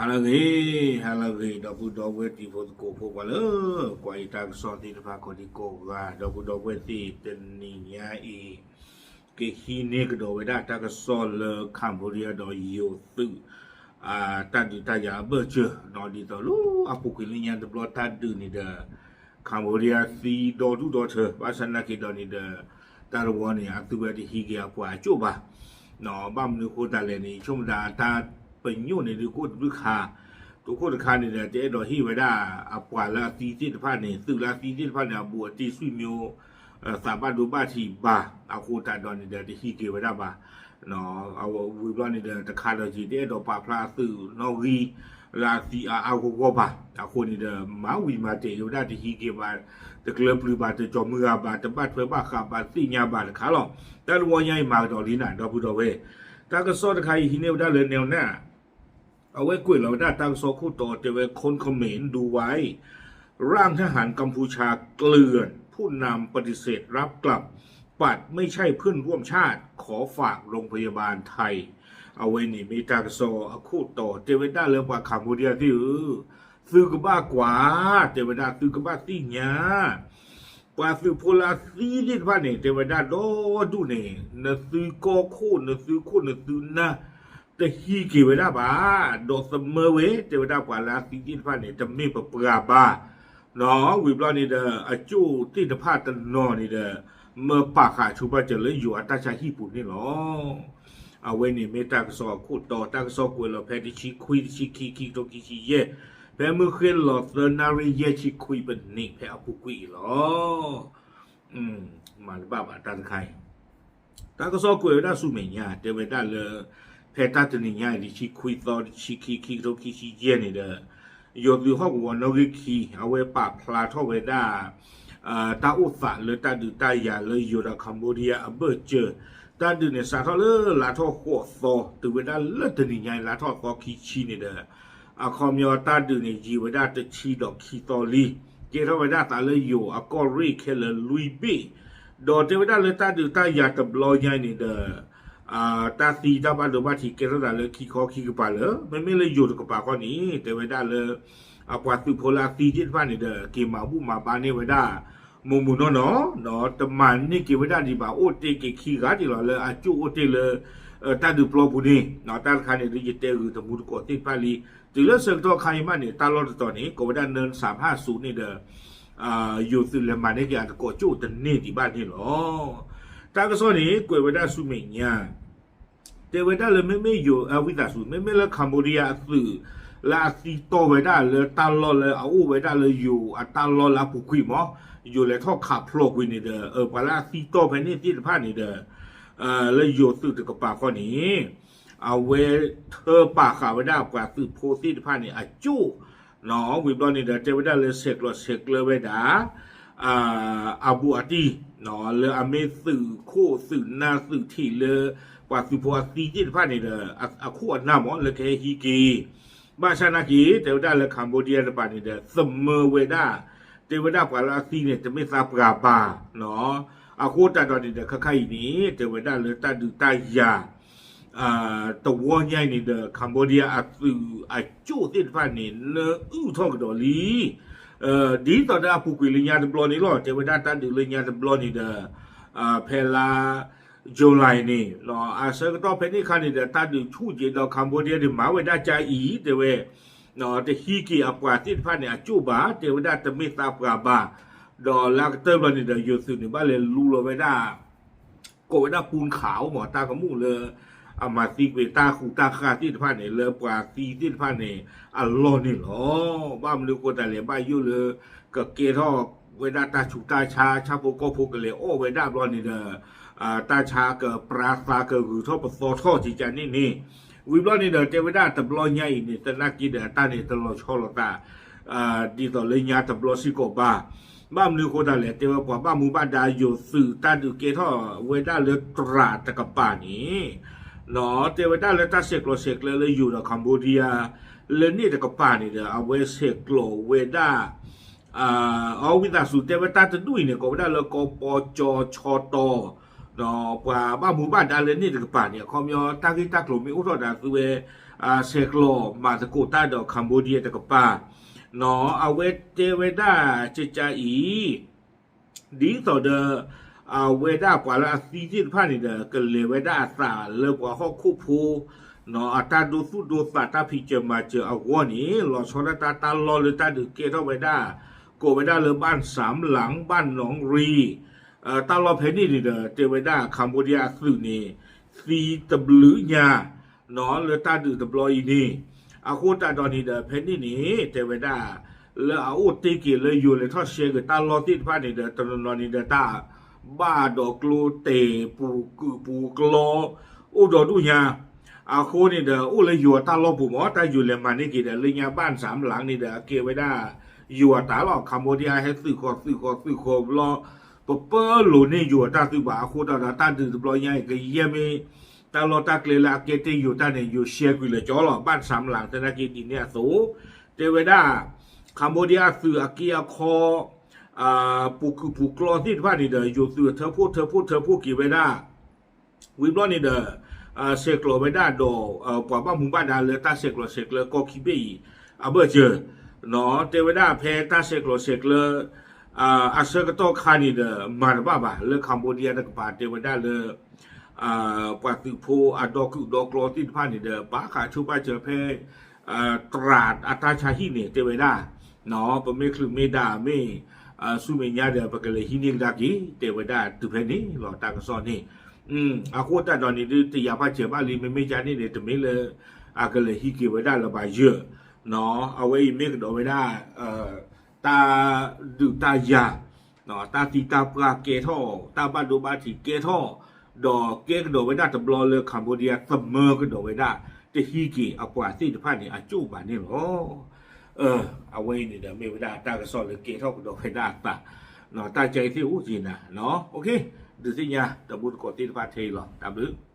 ဟါလၢအဂ့ၤ, ဟါလၢအဂ့ၤ ဒီပုၢ်ဒီဝဲၢ်တံၤဖိသကိးဖိပှၤလၢ ကွၢ်ယတၢ်ကစီၣ်သ့ၣ်တဖၣ်ကိးဒံကိးဂၤ, ဒီပုၢ်ဒီဝဲၢ်သ့ၣ်တနံၤညါအံၤ ကဟံးန့ၢ်ကဒီးဝဲဒၣ်တၢ်ကစီၣ်လၢ Cambodia ဒီးယိၤသုး တၢ်ဒုးတၢ်ယၤအဘၢၣ်စၢၤ ဒ်သိးလၢအပူၤကွံာ်လၢညါတဘျီတၢ်ဒုးန့ၣ်ဒီး Cambodia သံဒီဒူၣ်ဒီထၢ ဘၣ်ဆၣ်နာ်က့ဒီးန့ၣ်ဒီး တၢ်တဝီန့ၣ် အသုဝဲတဟံးက့ၤအပှၤအကၠိၣ်ဘၣ် ဘၣ်မနုၤအဃိသတးလဲၣ်န့ၣ် ဆိကမိၣ်ဒၣ်တၢ်ပညိၣ်န့ၣ်ဒုးကိၣ်တဘျုးခါ, တခိၣ်တခါန့ၣ်ဒီး တအဲၣ်ဒိးဟ့ၣ်ဝဲဒၣ်အပှၤလၢအသံသ့ၣ်တဖၣ်န့ၣ် သုးလၢအသံသ့ၣ်တဖၣ်န့ၣ် အဘူးအတံၢ်ဆွေမျိုး သးဘၣ်ဒိဘၣ်ထံးဘၣ် အဃိသတးဒီးန့ၣ်ဒီး တဟံးက့ၤဝဲဒၣ်ဘၣ် ဝံၤဘျီန့ၣ်ဒီး တခါဒီးက့ၤ တအဲၣ်ဒိးပာ်ဖျါအသုးနီၣ်ဂံၢ်လၢအသံအါအါဂီၢ်ဂီၢ်ဘၣ်. အဃိန့ၣ်ဒီး မၤဝံၤမၤတဲာ်က့ၤဝဲဒၣ် တဟံးက့ၤဘၣ်, တကျၢၤပျုၤဘၣ်, တကၠီၤမုၢ်ဂၤဘၣ်, တဘၣ်ထွဲဘၣ်ဃးဘၣ်သ့ၣ်ညါဘၣ်တခါလီၤ. တၢ်တဝီညါအံၤမၤကဒီးလံနၤ ဒီပုၢ်ဒီဝဲၢ်, တၢ်ကစီၣ်တခါအံၤဟံးန့ၢ်ဝဲဒၣ်လၢ Newnet အဝဲကွဲးလီၤဝဲဒၣ်တၢ်ကစီၣ်ခိၣ်တီတဲဝဲ คนเขมรดูไว้ ร่างทหารกัมพูชาเกลื่อน ผู้นำปฏิเสธรับกลับ บัตรไม่ใช่เพื่อนร่วมชาติ ขอฝากโรงพยาบาลไทย အဝဲန့ၣ်မ့ၢ်တၢ်ကစီၣ်အခိၣ်တီတဲဝဲဒၣ်လၢပှၤ Cambodia သ့ၣ်ဧၢ, သုကဘၣ်ကွၢ်, တဲဝဲဒၣ်သုကဘၣ်သ့ၣ်ညါ ပှၤသုးဖိလၢအသံသ့ၣ်တဖၣ်န့ၣ် တဲဝဲဒၣ်ဒီဒူၣ်န့ၣ် နသုကီၢ်ခိၣ် နသုခိၣ်နသုနၢ် တဟံးက့ၤဝဲဒၣ်ဘၣ်, ဒီးသမၢဝဲ တဲဝဲဒၣ်ပှၤလၢအသံသ့ၣ်တဖၣ်န့ၣ် တမ့ၢ်ပပှၤဘၣ်, ဝံၤဘျီန့ၣ်ဒီး အကၠိၣ်သ့ၣ်တဖၣ်တနီၤန့ၣ်ဒီး မၢပာ်ဃာ်ဆိပာ်စၢၤလၢယိၤအတၢ်ဆါဟံၣ်ပူၤန့ၣ်လီၤ. အဝဲန့ၣ်မ့ၢ်တၢ်ကစီၣ်အခိၣ်တီ, တၢ်ကစီၣ်ကွဲးလီၤဖဲတဆံခွံ တဆံခံ ခံကထိခံဆံယဲၢ်, ဖဲမုၢ်ဃ့ၢ်လီၤသၢနၣ်ရံၣ်ယဲၢ်ဆံခွံပနံး ဖဲအပူၤကွံာ်အံၤလီၤ. မၤတဘၣ်ဘၣ်တၢ်တခါအံၤ တၢ်ကစီၣ်ကွဲးဝဲဒၣ်ဆူမဲာ်ညါ တဲဝဲဒၣ်လၢ ဖဲတၢ်တနံၤညါအံၤ တဆံခွံသီ တဆံခံ ခံကထိခံဆံယဲၢ်န့ၣ်ဒီး ယိၤသုးဟီၣ်ကဝီၤနီၣ်ဂံၢ်ခံ အဝဲပာ်ဖျါထီၣ်ဝဲဒၣ် တၢ်အိၣ်သးလၢတၢ်ဒုးတၢ်ယၤလၢယိၤဒီး Cambodia အဘၢၣ်စၢၤ, တၢ်ဒုးန့ၣ်စးထီၣ်လၢလါထီၣ်ဃိးသီ တုၤဝဲဒၣ်လၢတနံၤညါအံၤ လါထီၣ်သီခံဆံန့ၣ်ဒီး အခီပညီတၢ်ဒုးန့ၣ် ယံာ်ဝဲဒၣ်တဆံဒီးခံသီလံ, ကဲထီၣ်ဝဲဒၣ်သးလၢယိၤအကီၢ်ရ့ၣ်ခဲလၢာ်လွံၢ်ဘ့ၣ်, ဒီးတဲဝဲဒၣ်လၢတၢ်ဒုးတၢ်ယၤတဘျီညါအံၤန့ၣ်ဒီး တၢ်သံတၢ်ဘၣ်ဒိဘၣ်ထံးကဲထီၣ်သးလၢခံခီခံကပၤလၢ မ့မ့ၢ်လၢယိၤတကပၤဃီန့ၣ် တဲဝဲဒၣ်လၢ အပှၤသုးဖိလၢအသံသ့ၣ်တဖၣ်န့ၣ်ဒီး က့ၤမၤဘူၣ်မၤဘါန့ၢ်ဝဲဒၣ် မိၢ်မိၢ်နီၢ်နီၢ်, တမၤန့ၢ်က့ၤဝဲဒၣ်ဒံးဘၣ် အိၣ်တ့ၢ်က့ၤခံဂၤဒံးလီၤ လၢအကၠိၣ်အိၣ်တ့ၢ်လၢ တၢ်ဒုးပျီပူၤန့ၣ်, တၢ်တခါန့ၣ်ဒီး ယတဲဂုာ်တမူတကိးသ့ၣ်တဖၣ်လံ, တုၤလၢဆၢကတီၢ်ခါအံၤမးန့ၣ် တၢ်လီၢ်တတီၤန့ၣ် ကိးဝဲဒၣ် နၢစးဖၣ်စူၤန့ၣ်ဒီး ယိၤသုးလဲၤမၤန့ၢ်က့ၤအတကိးကၠိၣ်တန့ၢ်ဒံးဘၣ်န့ၣ်လီၤ. တၢ်ကစီၣ်န့ၣ် ကွဲးဝဲဒၣ်ဆူမဲာ်ညါ တဲဝဲဒၣ်လၢမ့မ့ၢ်ယိၤ အဝံသးစူၤ မ့မ့ၢ်လၢ Cambodia အသုး လၢအသံတီၢ်ဝဲဒၣ်လၢတၢ်လီၢ်လၢအအိၣ်ဝဲဒၣ်လၢယိၤအတၢ်လီၢ်လၢအပူၤကွံာ်မး, ယိၤလဲၤထီၣ်ခးဖျိးကွံာ်န့ၣ်ဒီး ပှၤလၢအသံတီၢ်ဖဲန့ၣ်သ့ၣ်တဖၣ်န့ၣ်ဒီး လၢယိၤသုးတကပၤဃီန့ၣ် အဝဲထၢပာ်ဃာ်ဝဲဒၣ်ပှၤသုးဖိသ့ၣ်တဖၣ်န့ၣ် အကၠိၣ် ဝံၤဘျီန့ၣ်ဒီး တဲဝဲဒၣ်လၢဆဲးကျိးဆဲးကျၢဝဲဒၣ် အဘူးအတံၢ် လၢအမ့ၢ်သုးခိၣ်သုးနၢ်သုးထံးလၢ ပှၤသုးဖိအသံသ့ၣ်တဖၣ်န့ၣ်ဒီး အခိၣ်အနၢ်မး လၢကဟဲဟံးက့ၤ ဘၣ်ဆၣ်နာ်က့ တဲဝဲဒၣ်လၢ Cambodia တကပၤန့ၣ်ဒီး သမၢဝဲဒၣ် တဲဝဲဒၣ်ပှၤလၢအသံန့ၣ် တမ့ၢ်သးပှၢ်ဘၣ် အဃိသတးဒီးန့ၣ်ဒီး ခဲခါအံၤန့ၣ် တဲဝဲဒၣ်လၢတၢ်ဒုးတၢ်ယၤ တဝီညါအံၤန့ၣ်ဒီး Cambodia အသုးအကၠိၣ်သ့ၣ်တဖၣ်န့ၣ် နၢအုၣ်ထီၣ်ကဒီးလံ ဒ်သိးဒီးအပူၤကွံာ်လၢညါတဘျီန့ၣ်လီၤ. တဲဝဲဒၣ်တၢ်ဒုးလၢညါတဘျီန့ၣ်ဒီး ဖဲလါ July န့ၣ် အဆၢကတီၢ်ဖဲန့ၣ်အခါန့ၣ်ဒီး တၢ်ဒုးဆူၣ်က့ၤဒီး Cambodia န့ၣ် မၤဝဲဒၣ်ကါအံၤ တဲဝဲ တဟံးက့ၤအပှၤသ့ၣ်တဖၣ်န့ၣ် အကၠိၣ်ဘၣ် တဲဝဲဒၣ်တမ့ၢ်သးပှၢ်ဘၣ်. ဒီးလၢအကတၢၢ်ဘျီန့ၣ်ဒီး ယိၤသုးန့ၣ် ဘၣ်လဲၤလူလီၤဝဲဒၣ် ကိးဝဲဒၣ်ပူၣ်ခးအိၣ်မး တၢ်ကမူၣ်လၢ အမၤသံကွံာ်တၢ်ဃူတၢ်ဃာ်သ့ၣ်တဖၣ်န့ၣ် လၢပှၤသံသ့ၣ်တဖၣ်န့ၣ် အလီၢ်န့ၣ်လီၤ. ဘၣ်မနုၤအဃိသတးလဲၣ် ဘၣ်ယိၣ်လၢ ကကဲထီၣ်ဝဲဒၣ်တၢ်ဆူးတၢ်ဆါ ဆၣ်ဖိကီၢ်ဖိကလဲၤအီၣ်ဝဲဒၣ်ဘျီန့ၣ်ဒီး တၢ်ဆါကပြါသးကဂုၤထီၣ်ပသီထီၣ်ကကန့ၣ်န့ၣ် ဝံၤဘျီန့ၣ်ဒီး တဲဝဲဒၣ်တဘျီညါအံၤန့ၣ် သနာ်က့ဒီး အတၢ်န့ၣ်တလီၤဆီလိာ်သး ဒ်သိးလၢညါတဘျီစ့ၢ်ကီးဘၣ်. ဘၣ်မနုၤအဃိသတးလဲၣ် တဲဝဲပှၤဘၣ်မူဘၣ်ဒါယိၤသုး တၢ်ဒုးကဲထီၣ်ဝဲဒၣ်လၢတြၤတကပၤန့ၣ် တဲဝဲဒၣ်လၢတၢ်ဆဲးကျိးဆဲးကျၢလၢယိၤဒီး Cambodia လၢန့ၣ်တကပၤန့ၣ်ဒီး အဝဲဆဲးကျိးဝဲဒၣ် အဝံသးစူၤ တဲဝဲတၢ်တဒူၣ်အံၤန့ၣ် ကိးဝဲဒၣ်လၢ ကီၢ်ပီကၠီၤဆီတီၤ ဒီးပှၤဘၣ်မူဘၣ်ဒါလၢန့ၣ်တကပၤန့ၣ် အခီပညီတၢ်ဂ့ၢ်တၢ်ကျိၤမ့ၢ်အိၣ်ထီၣ်ဒီးသုဝဲ ဆဲးကျိးမၤသကိးတၢ်ဒီး Cambodia တကပၤ အဝဲတဲဝဲဒၣ်ကကါအံၤ ဒ်သိးဒီး အဝဲဒၣ်ပှၤလၢအသံသ့ၣ်တဖၣ်န့ၣ်ဒီး ကလဲၤဝဲဒၣ်အသးလၢပှၤဟီၣ်ခိၣ်ဖိ အတၢ်ဒိသူၣ်ဒိသးတၢ်ဖံးစၢၤမၤစၢၤအဂီၢ်န့ၣ် လီၤဆီဒၣ်တၢ်တၢ်လီၢ်လၢတၢ်ဒုးကဲထီၣ်ဝဲဒၣ် ကိးဝဲဒၣ်လၢ ဘၣ်စၣ်လၣ် ဘၣ်နီၣ်ရံ တၢ်လီၢ်ဖဲန့ၣ်န့ၣ်ဒီး တဲဝဲဒၣ် Cambodia အသုးန့ၣ် သံတဘျုးညါ လၢတၢ်ဒုးတဘျီအံၤန့ၣ် အဃိသတးဒီးန့ၣ်ဒီး ဖဲန့ၣ်န့ၣ် တဲဝဲဒၣ် လၢအအိၣ်တ့ၢ်က့ၤလၢယိၤလဲၤထီၣ်ရှဲက့ၤတၢ်လီၢ်သ့ၣ်တဖၣ်န့ၣ်ဒီး တနီၤနီၤန့ၣ်ဒီးတၢ်ဘၣ်ဒီးကျိတဲာ်ပူၤကုာ်ပူၤကျီ အိၣ်ဒီးဒူၣ်ညါ အဃိန့ၣ်ဒီး အိၣ်လၢယိၤအတၢ်လီၢ်ပူၤမး တၢ်ယိၤလဲၤမၤန့ၢ်က့ၤဒီး လၢညါ ဘၣ်စၣ်လၣ် န့ၣ်ဒီး အကဲဝဲဒၣ် ယိၤအတၢ်လီၢ် Cambodia ဟဲသုးဃီၤသုးဃီၤသုးဃီၤဘျီ ပပၢလိာ်န့ၢ်ယိၤအတၢ်သုးဘၣ် အဃိသတးဒီးတၢ်ဒုးတဘျီညါအံၤ ကယဲၢ်မ့ၢ် တၢ်လီၢ်တၢ်ကျဲလၢအကဲတ့ၢ်ယိၤတၢ်န့ၣ် ယိၤရှဲကွံာ်လၢာ်ကၠီလီၤ ဘၣ်စၣ်လၣ် သနာ်က့ဒ်န့ၣ်အသိး တဲဝဲဒၣ် Cambodia အသုးအက့အခီ ပူၤကုာ်ပူၤကျီသ့ၣ်တဖၣ်န့ၣ်ဒီး ယိၤသုးအထၢဖှိၣ်ထၢဖှိၣ်ထၢဖှိၣ်က့ၤဝဲဒၣ် ဝံၤဘျီန့ၣ်ဒီး ဆဲးကျိးဝဲဒၣ်ဒီး ပှၤဘၣ်မူဘၣ်ဒါလၢတၢ်ဆဲးကျိးဆဲးကျၢကီၢ်ခံဘ့ၣ်အံၤ အဘၢၣ်စၢၤ တဲဝဲဒၣ်ဖဲတၢ်ဆဲးကျိးဆဲးကျၢ အဆၢကတီၢ်ခါန့ၣ်ဒီး မၤတဘၣ်ဘၣ် လၢ Cambodia တကပၤတဲဝဲဒၣ်လၢ ပှၤသုးဖိအဒီကုာ်ဒီကျီသ့ၣ်တဖၣ်န့ၣ်ဒီး ဘၣ်ဃးဆိဘၣ်စၢၤဖဲ တြၢ်အတၢ်ဆါဟံၣ်န့ၣ် တဲဝဲဒၣ် ပမ့ၢ်ချုးမ့ၢ်ဒါမ့ၢ် ဆူမဲာ်ညါဒီး ပကလဲၤဟံးန့ၢ်ကဒါက့ၤ တဲဝဲဒၣ်တုၤဖဲန့ၣ်လီၤ တၢ်ကစီၣ်န့ၣ် အဃိသတးဒီးန့ၣ်ဒုး တယာ်ဘၣ်စၢၤဘၣ်လံ မ့မ့ၢ်ကန့ၣ်န့ၣ် တမ့ၢ်လၢ အကလဲၤဟံးက့ၤဝဲဒၣ်လၢၤဘၣ်ယၢၢ် အဝဲအံၤမ့ၢ်ကဒီးဝဲဒၣ် တၢ်ဒုးတၢ်ယၤ တၢ်သံတၢ်ပှၢ်ကဲထီၣ် တၢ်ဘၣ်ဒိဘၣ်ထံးကဲထီၣ် ဒီးကဲကဒီးဝဲဒၣ်တဘျီလၢ Cambodia သမၢကဒီးဝဲဒၣ် တဟံးက့ၤအပှၤသ့ၣ်တဖၣ်န့ၣ် အကၠိၣ်ဘၣ်န့ၣ်လီၤ. အဝဲအံၤန့ၣ်ဒီး မ့ၢ်ဝဲဒၣ်တၢ်ကစီၣ်လၢကဲထီၣ်ကဒီးဝဲဒၣ်အသး တၢ်ကဲအံၤသ့ၣ်အိၣ်က့ၤနၤ ဒုးသ့ၣ်ညါတံၤသကိးသ့ၣ်တဖၣ်ထဲအံၤလီၤ တၢ်ဘျုး